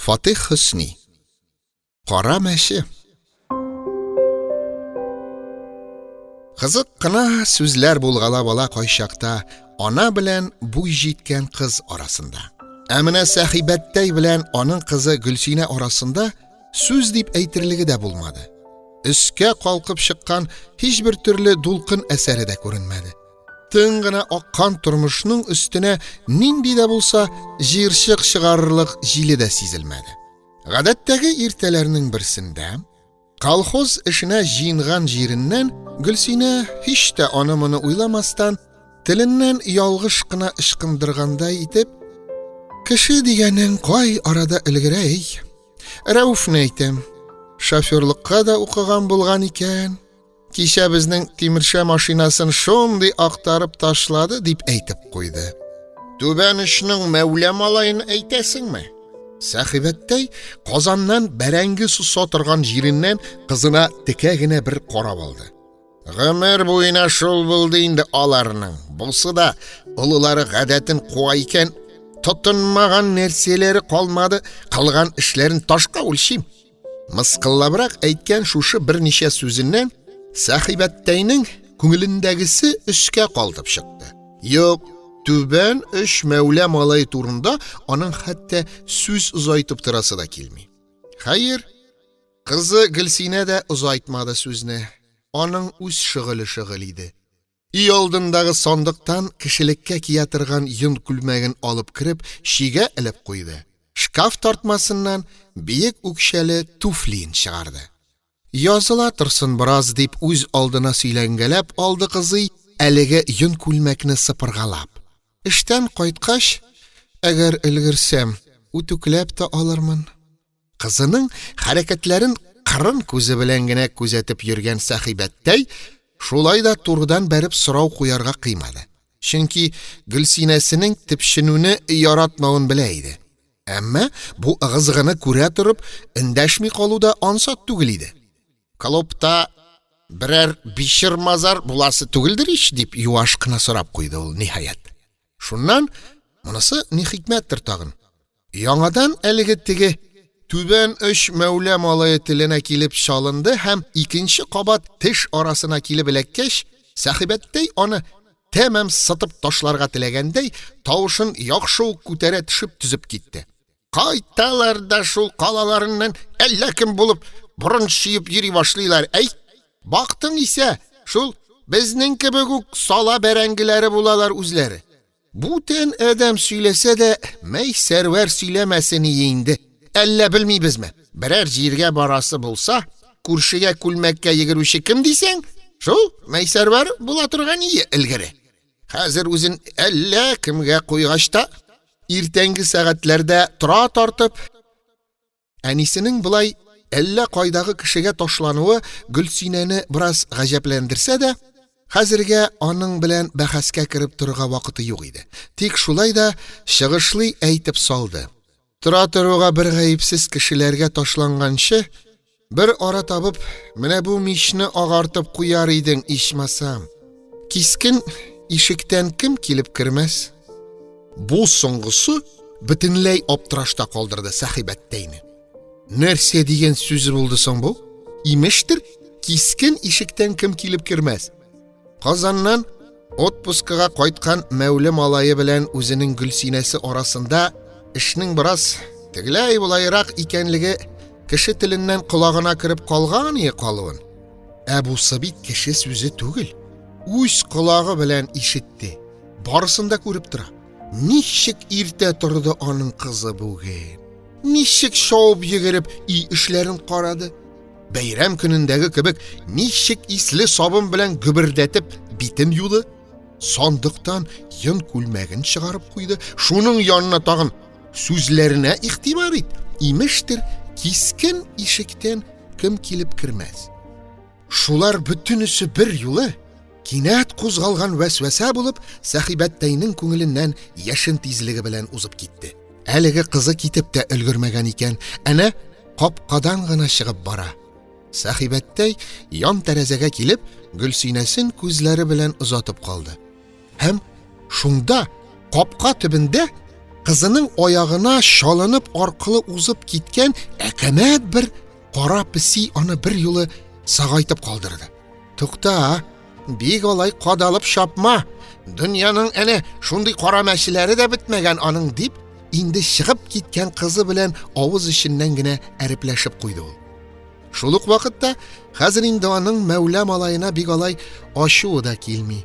Фатих Хөсни. Кара мәче. Кызык кына сүзләр булгалап ала кайчакта ана белән буй җиткән кыз арасында. Ә менә Сәхибәттәй белән аның кызы Гөлсинә арасында сүз дип әйтерлеге дә булмады. Өскә калкып чыккан һичбер төрле дулкын әсәре дә күренмәде. Тын гына аккан тормышның өстенә нинди дә булса җыерчык чыгарырлык җиле дә сизелмәде. Гадәттәге иртәләрнең берсендә колхоз эшенә җыенган җиреннән Гөлсинә һич тә аны-моны уйламастан, теленнән ялгыш кына ычкындыргандай итеп, «Кеше дигәнең кай арада өлгерә, эй? Рәүфне әйтәм, шоферлыкка да укыган булган икән. Кичә безнең тимершә машинасын шундый актарып ташлады, дип әйтеп куйды. Түбән очның Мәүлә малаен әйтәсеңме? Сәхибәттәй Казаннан бәрәңге соса торган җиреннән кызына текә генә бер карап алды. Гомер буена шул булды инде аларның. Бусы да олылары гадәтен куа икән, тотынмаган нәрсәләре калмады, кылган эшләрен ташка үлчим. Мыскыллабрак әйткән шушы берничә сүзеннән Сәхибәттәйнең күңелендәгесе өскә калдып чыкты. Юк, түбән өч Мәүлә малай турында аның хәтта сүз озайтып торасы да килми. Хәер, кызы Гөлсинә дә озайтмады сүзне. Аның үз шөгыле шөгыль иде. Өй алдындагы сандыктан кешелеккә кия торган йон күлмәген алып кереп, чигә элеп куйды. Шкаф тартмасыннан биек үкчәле туфлиен чыгарды. Языла торсын бераз, дип үз алдына сөйләнгәләп алды кызый, әлеге йон күлмәкне сыпыргалап. Эштән кайткач, әгәр өлгерсәм, үтүкләп тә алырмын. Кызының хәрәкәтләрен кырын күзе белән генә күзәтеп йөргән Сәхибәттәй шулай да турыдан бәреп сорау куярга кыймады. Чөнки Гөлсинәсенең төпченүне яратмавын белә иде. Әмма бу ыгы-зыгыны күрә торып, эндәшми калу да ансат түгел иде. Клубта берәр бичер-мазар буласы түгелдер ич, дип юаш кына сорап куйды ул, ниһаять. Шуннан монысы ни хикмәттер тагын. Яңадан әлеге теге Түбән оч Мәүлә малае теленә килеп чалынды һәм икенче кабат теш арасына килеп эләккәч, Сәхибәттәй аны тәмам сытып ташларга теләгәндәй, тавышын яхшы ук күтәрә төшеп төзеп китте. Кайталар да шул калаларыннан әллә кем булып борын чөеп йөри башлыйлар, әй! Бактың исә, шул безнең кебек үк сала бәрәңгеләре булалар үзләре. Бүтән адәм сөйләсә дә, Мәй Сәрвәр сөйләмәсен ие инде. Әллә белмибезме? Берәр җиргә барасы булса, күршегә күлмәккә йөгерүче кем дисәң, шул Мәй Сәрвәр була торган ие элгәре. Хәзер үзен әллә кемгә куйгач та, иртәнге сәгатьләрдә тора тартып, Әнисенең болай әллә кайдагы кешегә ташлануы Гөлсинәне бераз гаҗәпләндерсә дә, хәзергә аның белән бәхәскә кереп торырга вакыты юк иде. Тик шулай да чыгышлый әйтеп салды. Тора торуга бер гаепсез кешеләргә ташланганчы, бер ара табып, менә бу мичне агартып куяр идең, ичмасам. Кискен ишектән кем килеп кермәс? Бу соңгысы бөтенләй аптырашта калдырды Сәхибәттәйне. Нәрсә дигән сүзе булды соң бу? Имештер, кискен ишектән кем килеп кермәс? Казаннан отпускыга кайткан Мәүле малае белән үзенең Гөлсинәсе арасында эшнең бераз тегеләй-болайрак икәнлеге кеше теленнән колагына кереп калган ие калуын. Ә бусы бит кеше сүзе түгел. Үз колагы белән ишетте. Барысын да күреп тора. Ничек иртә торды аның кызы бүген. Ничек шауып йөгереп өй эшләрен карады. Бәйрәм көнендәге кебек ничек исле сабын белән гөбердәтеп битен юды. Сандыктан йон күлмәген чыгарып куйды. Шуның янына тагын сүзләренә игътибар ит. Имештер, кискен ишектән кем килеп кермәс. Шулар бөтенесе бер юлы кинәт кузгалган вәсвәсә булып, Сәхибәттәйнең күңеленнән яшен тизлеге белән узып китте. Әлеге кызы китеп тә өлгермәгән икән, әнә капкадан гына чыгып бара. Сәхибәттәй ян тәрәзәгә килеп, Гөлсинәсен күзләре белән озатып калды. Һәм шунда капка төбендә кызының аягына чалынып аркылы узып киткән әкәмәт бер кара песи аны бер юлы сагайтып калдырды. Тукта, бик алай кадалып чапма. Дөньяның әнә шундый кара мәчеләре дә бетмәгән аның, дип, инде чыгып киткән кызы белән авыз эченнән генә әрепләшеп куйды ул. Шул ук вакытта хәзер инде аның Мәүлә малаена бик алай ачуы да килми.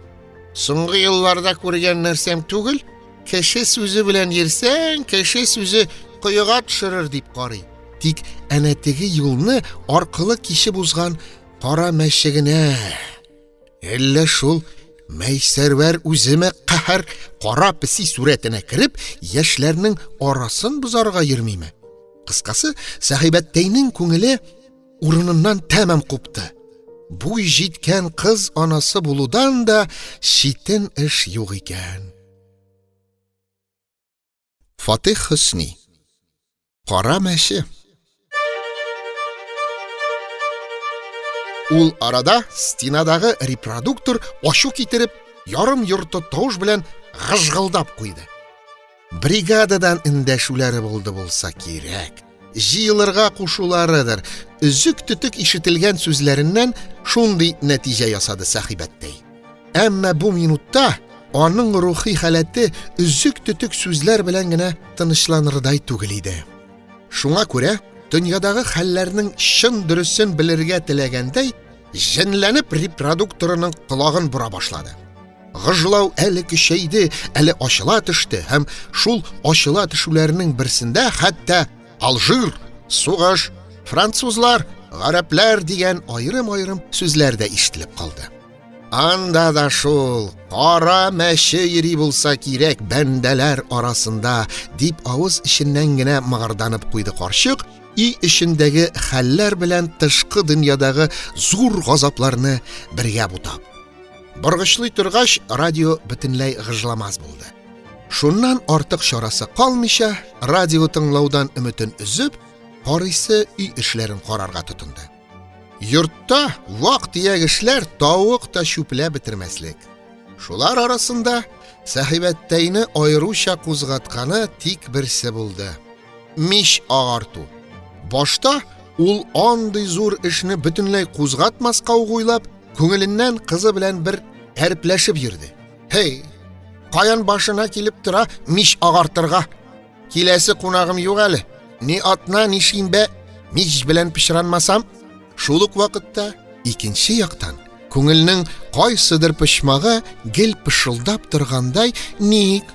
Соңгы елларда күргән нәрсәм түгел, кеше сүзе белән йөрсәң, кеше сүзе коега төшерер дип карый. Тик әнә теге юлны аркылы кичеп узган кара мәче генә. Әллә шул Мәйсәрвәр үземе каһәр кара песи сурәтенә кереп, яшьләрнең арасын бозарга йөрмиме? Кыскасы, Сәхибәттәйнең күңеле урыныннан тәмам купты. Буй җиткән кыз анасы булудан да читен эш юк икән. Фатих Хөсни. Кара мәче. Ул арада стенадагы репродуктор ачу китереп, ярым йорты тавыш белән гыжгылдап куйды. Бригададан эндәшүләре булды булса кирәк. Җыелырга кушуларыдыр. Өзек-төтек ишетелгән сүзләреннән шундый нәтиҗә ясады Сәхибәттәй. Әмма бу минутта аның рухи халәте өзек-төтек сүзләр белән генә тынычланырдай түгел иде. Шуңа күрә дөньядагы хәлләрнең чын дөресен белергә теләгәндәй, җенләнеп репродукторының колагын бора башлады. Гыжлау әле көчәйде, әле ачыла төште һәм шул ачыла төшүләрнең берсендә хәтта Алжир, сугыш, французлар, гарәпләр дигән аерым-аерым сүзләр дә ишетелеп калды. Анда да шул кара мәче йөри булса кирәк бәндәләр арасында, дип авыз эченнән генә мыгырданып куйды карчык, өй эчендәге хәлләр белән тышкы дөньядагы зур газапларны бергә бутап. Боргычлый торгач, радио бөтенләй гыжламас булды. Шуннан артык чарасы калмыйча, радио тыңлаудан өметен өзеп, карыйсы өй эшләрен карарга тотынды. Йортта вак-төяк эшләр тавык та чүпләп бетермәслек. Шулар арасында Сәхибәттәйне аеруча кузгатканы тик берсе булды. Мич агарту. Башта ул андый зур эшне бөтенләй кузгатмаска ук уйлап, күңеленнән кызы белән бер әрпләшеп йөрде. Һей, каян башына килеп тора мич агартырга? Киләсе кунагым юк әле. Ни атна, ни шимбә мич белән пычранмасам, шул ук вакытта икенче яктан күңелнең кайсыдыр почмагы гел пышылдап торгандай, ник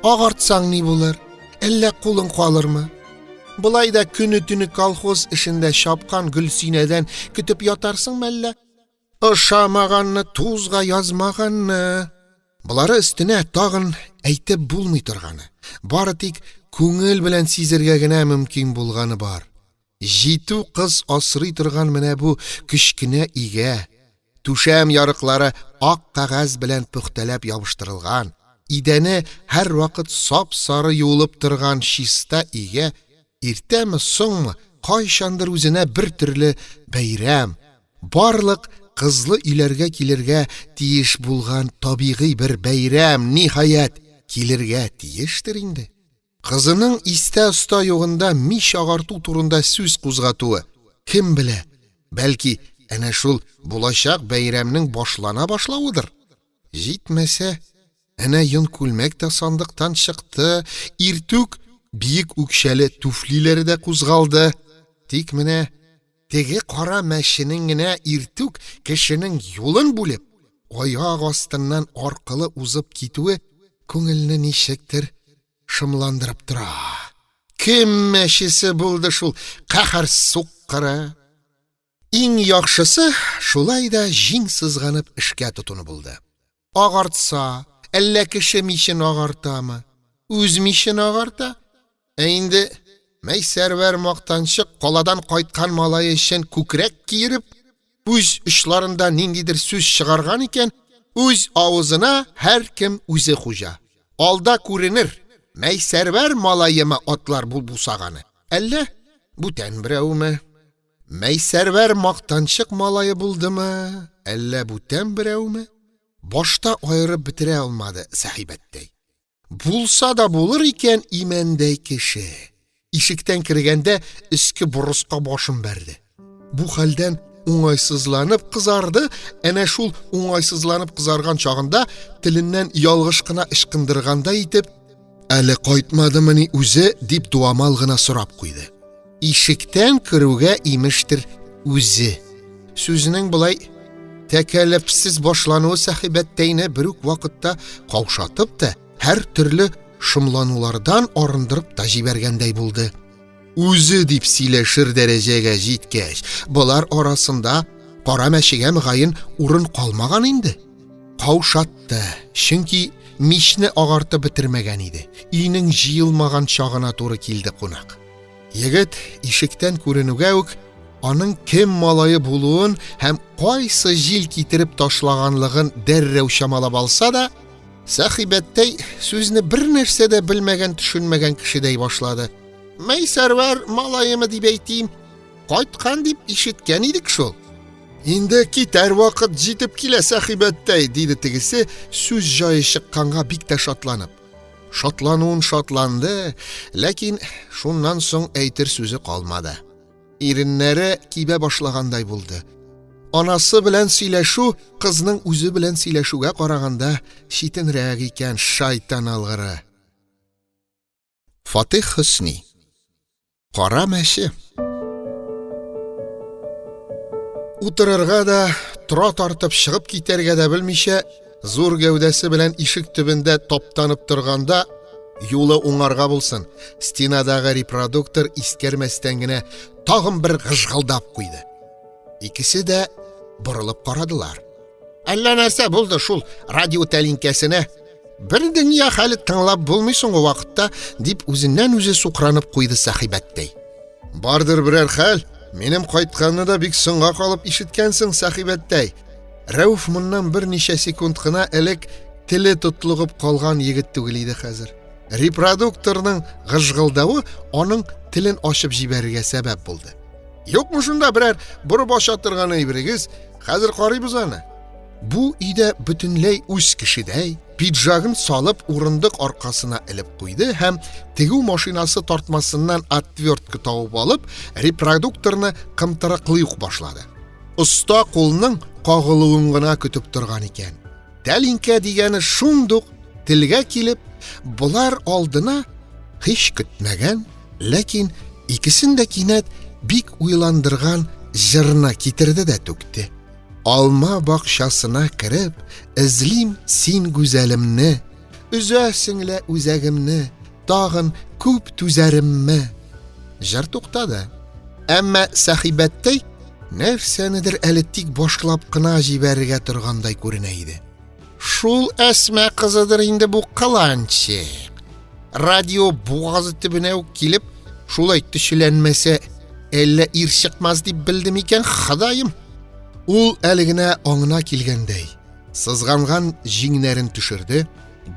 агартсаң ни булыр? Әллә кулың калырмы? Болай да көне-төне колхоз эшендә чапкан Гөлсинәдән көтеп ятарсыңмы әллә? Ошамаганны тузга язмаганны. Болары өстенә тагын әйтеп булмый торганы, бары тик күңел белән сизергә генә мөмкин булганы бар. Җитү кыз асрый торган менә бу кечкенә өйгә, түшәм ярыклары ак кәгазь белән пөхтәләп ябыштырылган, идәне һәрвакыт сап-сары юылып торган чиста өйгә иртәме-соңмы, кайчандыр үзенә бер төрле бәйрәм, барлык кызлы өйләргә килергә тиеш булган табигый бер бәйрәм, ниһаять, килергә тиештер инде. Кызының истә-оста югында мич агарту турында сүз кузгатуы, кем белә, бәлки, әнә шул булачак бәйрәмнең башлана башлавыдыр. Җитмәсә, әнә йон күлмәк тә сандыктан чыкты, иртүк биек үкчәле туфлиләре дә кузгалды. Тик менә Теге кара мәченең генә иртүк кешенең юлын бүлеп, аяк астыннан аркылы узып китүе күңелне ничектер шомландырып тора. Кем мәчесе булды шул каһәр суккыры? Иң яхшысы, шулай да җиң сызганып эшкә тотыну булды. Агартса, әллә кеше мичен агартамы? Үз мичен агарта. Ә инде Мәйсәрвәр мактанчык каладан кайткан малае өчен күкрәк киереп, үз очларында ниндидер сүз чыгарган икән, үз авызына һәркем үзе хуҗа. Алда күренер, Мәйсәрвәр малаемы атлар бу бусаганы, әллә бүтән берәүме? Мәйсәрвәр мактанчык малае булдымы, әллә бүтән берәүме? Башта аерып бетерә алмады Сәхибәттәй. Булса да булыр икән имәндәй кеше. Ишектән кергәндә өске борыска башын бәрде. Бу хәлдән уңайсызланып кызарды, әнә шул уңайсызланып кызарган чагында теленнән ялгыш кына ычкындыргандай итеп, «Әле кайтмадымыни үзе?» дип дуамал гына сорап куйды. Ишектән керүгә имештер үзе. Сүзенең болай тәкәллефсез башлануы Сәхибәттәйне бер үк вакытта каушатып та, һәртөрле шомланулардан арындырып та җибәргәндәй булды. Үзе дип сөйләшер дәрәҗәгә җиткәч, болар арасында кара мәчегә мөгаен урын калмаган инде. Каушатты, чөнки мичне агартып бетермәгән иде. Өйнең җыелмаган чагына туры килде кунак. Егет ишектән күренүгә үк аның кем малае булуын һәм кайсы җил китереп ташлаганлыгын дәррәү чамалап алса да, Сәхибәттәй сүзне бер нәрсә дә белмәгән-төшенмәгән кешедәй башлады. Мәйсәрвәр малаемы дип әйтим, кайткан дип ишеткән идек шул. Инде китәр вакыт җитеп килә, Сәхибәттәй, диде тегесе, сүз җае чыкканга бик тә шатланып. Шатлануын шатланды, ләкин шуннан соң әйтер сүзе калмады. Иреннәре кибә башлагандай булды. Анасы белән сөйләшү кызның үзе белән сөйләшүгә караганда читенрәк икән, шайтан алгыры. Фатих Хөсни. Кара мәче. Утырырга да, тора тартып чыгып китәргә дә белмичә, зур гәүдәсе белән ишек төбендә таптанып торганда, юлы уңарга булсын, стенадагы репродуктор искәрмәстән генә тагын бер гыжгылдап куйды. Икесе дә борылып карадылар. Әллә нәрсә булды шул радио тәлинкәсенә. Бер дөнья хәле тыңлап булмый соңгы вакытта, дип үзеннән-үзе сукранып куйды Сәхибәттәй. Бардыр берәр хәл, минем кайтканны да бик соңга калып ишеткәнсең, Сәхибәттәй. Рәүф моннан берничә секунд кына элек теле тотлыгып калган егет түгел иде хәзер. Репродукторның гыжгылдавы аның телен ачып җибәрергә сәбәп булды. Юкмы шунда берәр борып ача торган әйберегез? Хәзер карыйбыз аны. Бу өйдә бөтенләй үз кешедәй, пиджагын салып урындык аркасына элеп куйды һәм тегү машинасы тартмасыннан отвертка табып алып, репродукторны кымтырыклый ук башлады. Оста кулның кагылуын гына көтеп торган икән. Тәлинкә дигәне шундук телгә килеп, болар алдына һич көтмәгән, ләкин икесен дә кинәт бик уйландырган җырны китерде дә түкте. Алма бакчасына кереп, эзлим син гүзәлемне, өзәсең лә үзәгемне, тагын күп түзәремме? Җыр туктады. Әмма Сәхибәттәй нәрсәнедер әле тик башлап кына җибәрергә торгандай күренә иде. Шул Әсмә кызыдыр инде бу кыланчык. Радио бугазы төбенә үк килеп, шулай төчеләнмәсә, әллә ир чыкмас дип белде микән, Ходаем? Ул әле генә аңына килгәндәй, сызганган җиңнәрен төшерде,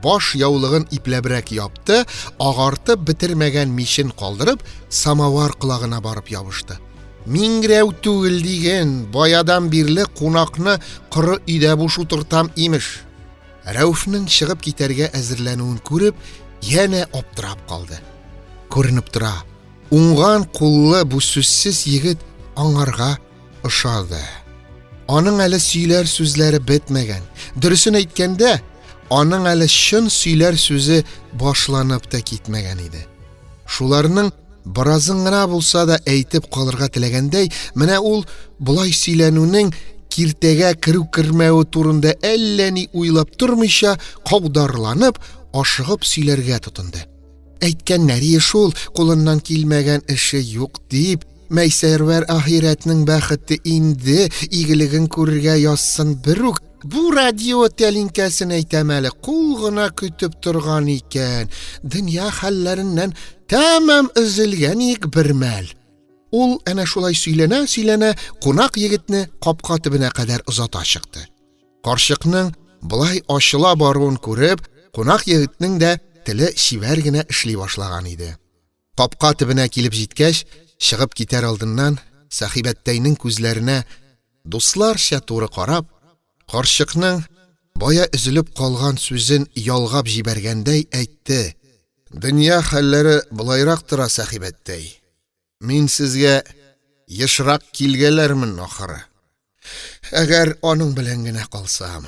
баш яулыгын ипләбрәк япты, агартып бетермәгән мичен калдырып, самовар колагына барып ябышты. Миңгерәү түгел диген, баядан бирле кунакны коры өйдә буш утыртам, имеш. Рәүфнең чыгып китәргә әзерләнүен күреп, янә аптырап калды. Күренеп тора, уңган куллы бу сүзсез егет аңарга ошады. Аның әле сөйләр сүзләре бетмәгән. Дөресен әйткәндә, аның әле чын сөйләр сүзе башланып та китмәгән иде. Шуларның беразын гына булса да әйтеп калырга теләгәндәй, менә ул болай сөйләнүнең киртәгә керү-кермәве турында әллә ни уйлап тормыйча, каударланып, ашыгып сөйләргә тотынды. Әйткәннәре шул, кулыннан килмәгән эше юк дип, Мәйсәрвәр ахирәтнең бәхете инде, игелеген күрергә язсын берүк. Бу радио тәлинкәсен әйтәм әле, кул гына көтеп торган икән. Дөнья хәлләреннән тәмам өзелгән ик бер мәл. Ул әнә шулай сөйләнә-сөйләнә кунак егетне капка төбенә кадәр озата чыкты. Карчыкның болай ачыла баруын күреп, кунак егетнең дә теле чибәр генә эшли башлаган иде. Капка төбенә килеп җиткәч, чыгып китәр алдыннан Сәхибәттәйнең күзләренә дусларча туры карап, карчыкның бая өзелеп калган сүзен ялгап җибәргәндәй әйтте: Дөнья хәлләре болайрак тора, Сәхибәттәй. Мин сезгә ешрак килгәләрмен, ахыры. Әгәр аның белән генә калсам.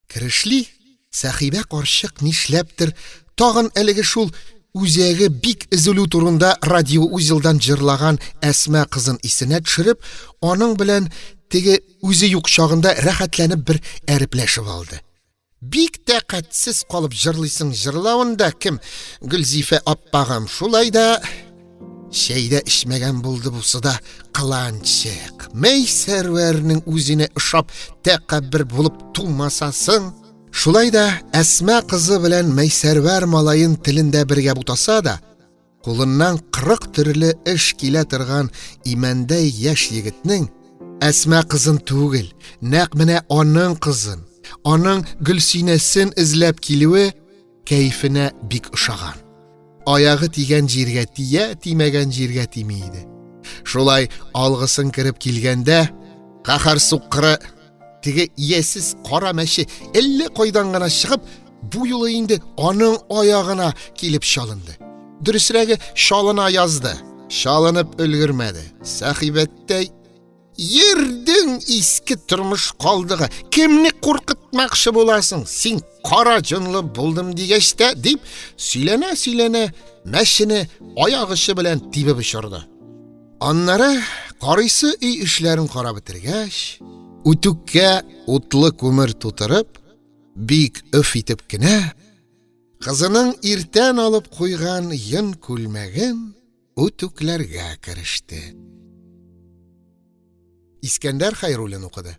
Керешли, Сәхибә карчык нишләптер тагын әлеге шул үзәге бик өзелү турында радиоузелдан җырлаган Әсма кызын исенә төшереп, аның белән теге үзе юк чагында рәхәтләнеп бер әрепләшеп алды. Бик тәкатьсез калып җырлыйсың җырлавын да, кем, Гөлзифә аппагым, шулай да чәй дә эчмәгән булды бусы да кыланчык. Мәй Сәрвәрнең үзенә ошап тәкәббер булып тумасасын. Шулай да Әсма кызы белән Мәйсәрвәр малаен телендә бергә бутаса да, Кулыннан 40 төрле эш килә торган имәндәй яшь егетнең Әсма кызын түгел, нәкъ менә аның кызын, аның Гөлсинәсен эзләп килүе кәефенә бик ошаган. Аягы тигән җиргә тия, тимәгән җиргә тими иде. Шулай алгысын кереп килгәндә, каһәр суккыры теге иясез кара мәче әллә кайдан гына чыгып, Бу юлы инде аның аягына килеп чалынды. Дөресрәге, чалына язды. Чалынып өлгермәде. Сәхибәттәй Йөрдең иске тормыш калдыгы. Кемне куркытмакчы буласың? Син кара җонлы булдым дигәч тә, дип сөйләнә-сөйләнә мәчене аяк очы белән тибеп очырды. Аннары карыйсы өй эшләрен карап бетергәч, үтүккә утлы күмер тутырып, Бик өф итеп кенә, кызының иртән алып куйган йон күлмәген үтүкләргә кереште. Искәндәр Хәйруллин укыды.